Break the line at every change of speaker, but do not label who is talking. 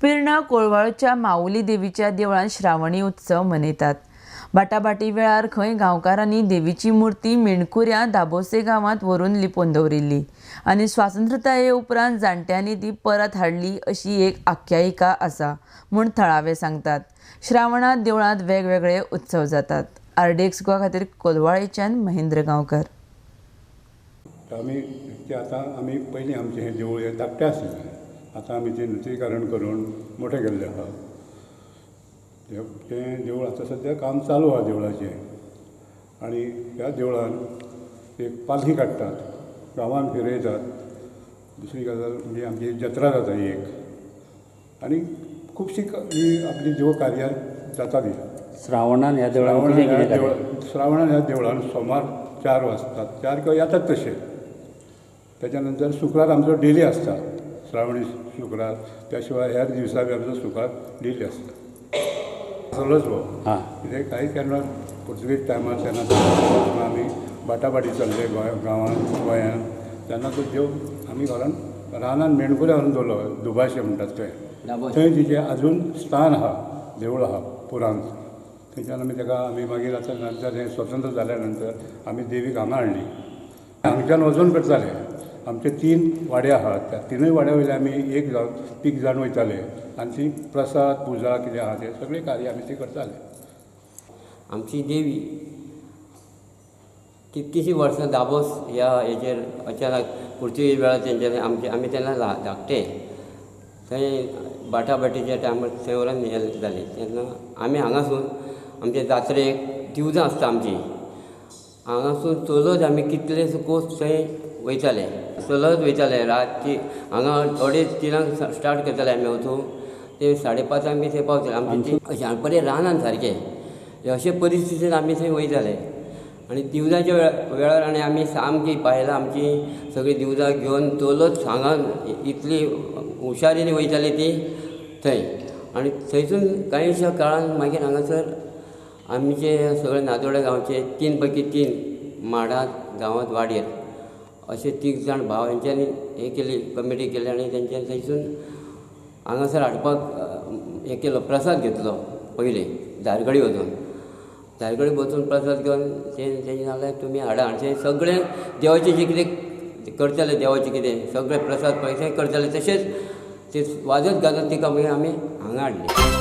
पिर्णा कोळवाळच्या माऊली देवीच्या देवळांत श्रावणी उत्सव मनयतात. बाटाबाटी वेळार खंय गांवकारांनी देवीची मूर्ती मेणकुऱ्या दाबोसे गांवांत व्हरून लिपोवन दवरिल्ली आनी स्वातंत्रताये उपरांत जाणट्यांनी ती परत हाडली अशी एक आख्यायिका आसा म्हूण थळावे सांगतात. श्रावणांत देवळांत वेगवेगळे उत्सव जातात. आरडीएक्स गोवा खातीर कोलवाळेच्यान महेंद्र गांवकर.
आमी ते आतां आमी पयलीं आमचें हें देवूळ हें धाकटें आशिल्लें, आतां आमी तें नुतनीकरण करून मोठें केल्लें आसा. तें देवूळ आतां सद्या काम चालू आसा देवळाचें. आनी ह्या देवळान एक पालखी काडटात, गांवान फिरयतात. दुसरी गजाल म्हणजे आमची जत्रा जाता ही एक, आनी खुबशीं ही आपली देव कार्यां जाता ती.
श्रावणान ह्या देवळान कितें कितें?
श्रावणान ह्या देवळान सोमार 4 वाजता, 4 किंवा येतात तशें. त्याच्या नंतर शुक्रार आमचो डेली आसता, श्रावणी शुक्रार. त्या शिवाय ह्या दिवसा बी आमचो शुक्रार डेली आसता. आसलोच हो कितें कांय केन्ना पुर्तुगेज टायमार तेन्ना आमी बाटाबाटी चल्ले गांवांत गोंयांत, तेन्ना तो देव आमी घरान रानान मेणकुऱ्या व्हरून दवरलो, दुभाशे म्हणटात थंय. थंय तिचें आजून स्थान आसा, देवूळ आसा पुरान. थंयच्यान आमी ताका आमी मागीर आतां नंतर हें स्वतंत्र जाल्या नंतर आमी देवीक हांगा हाडली. हांगच्यान वचून करताले. आमचे 3 वाडे आसात, त्या 3 वाड्या वयले आमी एक जावन 3 जाण वयताले आनी ती प्रसाद पुजा कितें आसा तें सगळें कार्य आमी ती करताले.
आमची देवी कितकीशीं वर्सां दाबोस ह्या हेचेर अचानक पुर्तुगेज वेळार तेंच्यानी आमचे आमी तेन्ना धाकटे थंय बाटाबाटीच्या टायमार थंय व्हरून हें जालें. तेन्ना आमी हांगासून आमचे जात्रेक दिवजां आसता आमची, हांगासून चलत आमी कितले कोस थंय वयताले, चलत वयताले. रातची हांगा 2:30-3 स्टार्ट करताले आमी वचूंक, ते 5:30 बी थंय पावताले. आमचे अशें बरें रानान सारकें अशे परिस्थितीन आमी थंय वयताले. आनी दिवजाच्या वेळार आनी आमी सामकी बायलां आमची सगळीं दिवजां घेवन चलत हांगा इतली हुशारीन वयताली ती थंय. आनी थंयसून कांयशा काळान मागीर हांगासर आमचे सगळे नादोडे गांवचे 3 पैकी 3 माडांत गांवांत वाडयेर अशे 3 जाण भाव हेंच्यांनी हें केली, कमिटी केली आनी तेंच्यांनी थंयसून हांगासर हाडपाक हें केलो, प्रसाद घेतलो पयलीं धारगळी वचून. धारगळी वचून प्रसाद घेवन तेंचे सांगलें तुमी हाडा. आनी ते सगळे देवाचें जें कितें करताले, देवाचें कितें सगळे प्रसाद पळय करताले, तशेंच ते वाजत गाजत तिका मागीर आमी हांगा हाडली.